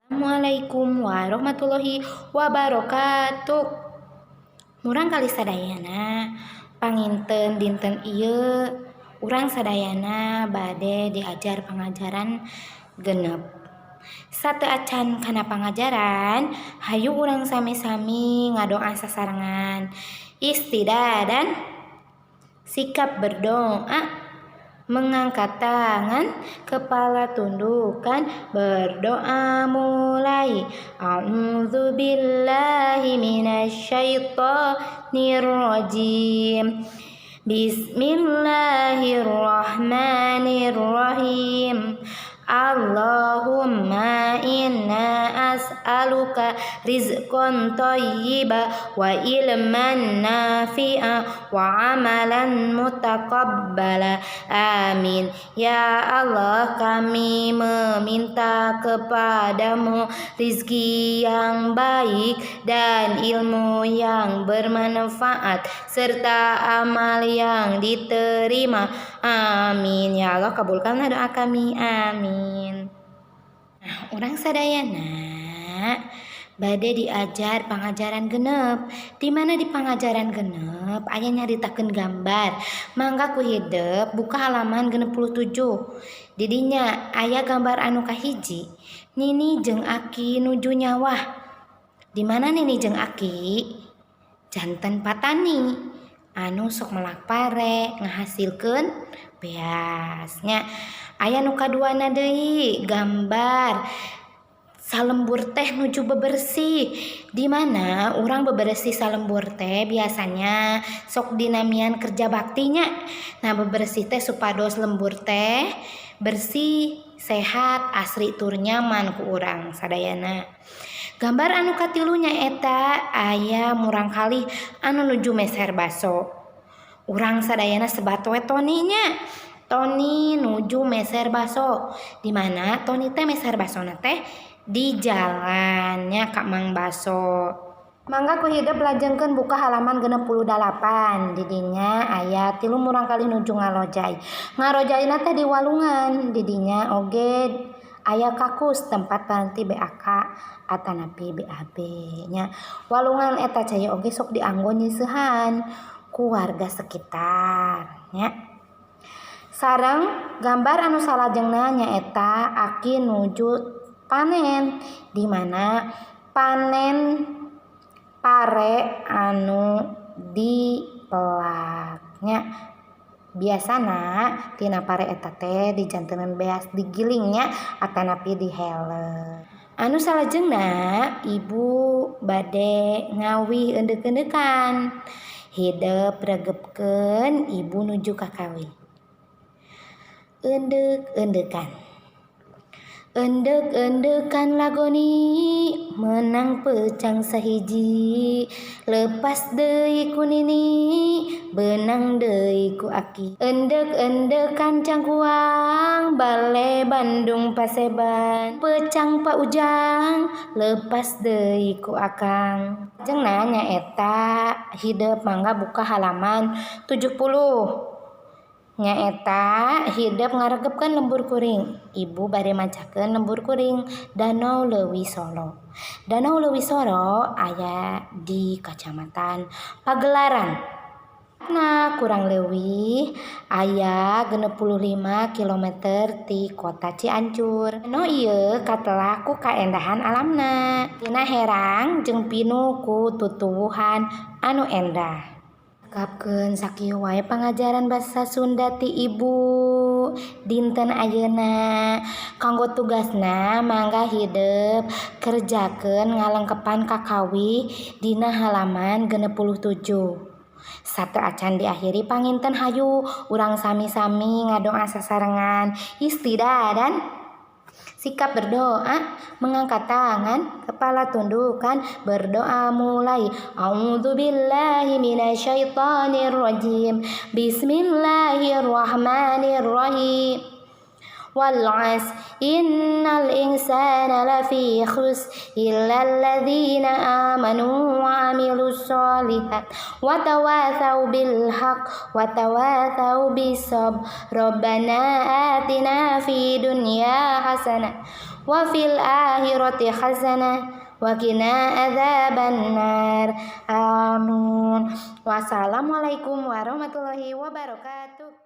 Assalamualaikum warahmatullahi wabarakatuh. Murangkalih sadayana, panginten dinten ieu urang sadayana bade diajar pangajaran 6. Sateuacan kana pangajaran, hayu urang sami-sami ngadoa sasarengan. Istidadan, sikap berdoa, mengangkat tangan, kepala tundukkan, berdoa mulai. A'udzu billahi minasyaitonir rajim. Bismillahirrahmanirrahim. Allahumma inna as'aluka rizqan thayyiba wa ilman nafi'a wa amalan mutaqabbala. Amin. Ya Allah, kami meminta kepadamu rizki yang baik dan ilmu yang bermanfaat serta amal yang diterima. Amin. Ya Allah, kabulkanlah doa kami. Amin. Nah, urang sadayana bade diajar pangajaran 6, di mana di pangajaran 6 aya nyaritakeun gambar. Mangga ku hidep buka halaman 67. Didinya aya gambar anu kahiji, Nini jeung Aki nuju nyawah, di mana Nini jeung Aki janten patani anu sok melak pare ngahasilkeun beas nya. Aya nu kaduana deui, gambar salembur teh nuju bebersih, di mana urang bebersih salembur teh biasanya sok dinamian kerja baktinya. Nah, bebersih teh supados lembur teh bersih, sehat, asri tur nyaman ku urang sadayana. Gambar anu katilu nyaeta aya murangkalih anu nuju meser baso. Urang sadayana sebat we Toni nya. Toni nuju meser baso, di mana Toni teh meser basona teh di jalannya ka Mang Baso. Mangga ku hidep lajengkeun buka halaman 68. Didinya aya tilu murangkalih nuju ngarojay. Ngarojayna teh di walungan. Didinya oge aya kakus tempat berhenti BAK atanapi BAB nya. Walungan eta cai oge sok dianggo nyiseuhan ku warga sekitar nya. Sareng gambar anu salajengna nyaeta Aki nuju panen, di mana panen pare anu dipelak nya. Biasana tina pare eta teh dijantenan beas, digiling nya atanapi dihele. Anu salajengna ibu bade ngawih eundek-eundekan. Hidep regepkeun ibu nuju kakawih. Eundek-eundekan. Eundek-eundekan lagoni, menang peucang sahiji, lepas deui ku Nini, beunang deui ku Aki. Eundek-eundekan cangkuang, bale Bandung paseban, peucang Pa Ujang, lepas deui ku Akang. Lajengna nyaeta hidep mangga buka halaman 70. Nyaeta hidep ngaregepkeun lembur kuring. Ibu bade macakeun lembur kuring Danau Leuwi Solo. Danau Leuwi Solo aya di Kacamatan Pagelaran. Nah, kurang leuwih aya 65 kilometer ti kota Cianjur. Danau ieu katelah ku kaendahan alamna. Tina herang jeung pinuh ku tutuwuhan anu endah. Cekapkeun sakieu wae pangajaran basa Sunda ti ibu dinten ayeuna. Kanggo tugasna, mangga hidep kerjakeun ngalengkepan kakawih dina halaman 67. Sateuacan diakhiri panginten, hayu urang sami-sami ngadoa sasarengan. Istidadan, sikap berdoa, mengangkat tangan, kepala tundukkan, berdoa mulai. A'udzu billahi minasyaitonir rajim. Bismillahirrahmanirrahim. Wal 'asr innal insana lafi khusr illa alladzina amanu wa 'amilus sholihat wa tawasau bil haqq wa tawasau bis sabr. Rabbana atina fid dunya hasanah. Wa fil akhirati hasanah wa qina adzabannar. Amin. Wassalamualaikum warahmatullahi wabarakatuh.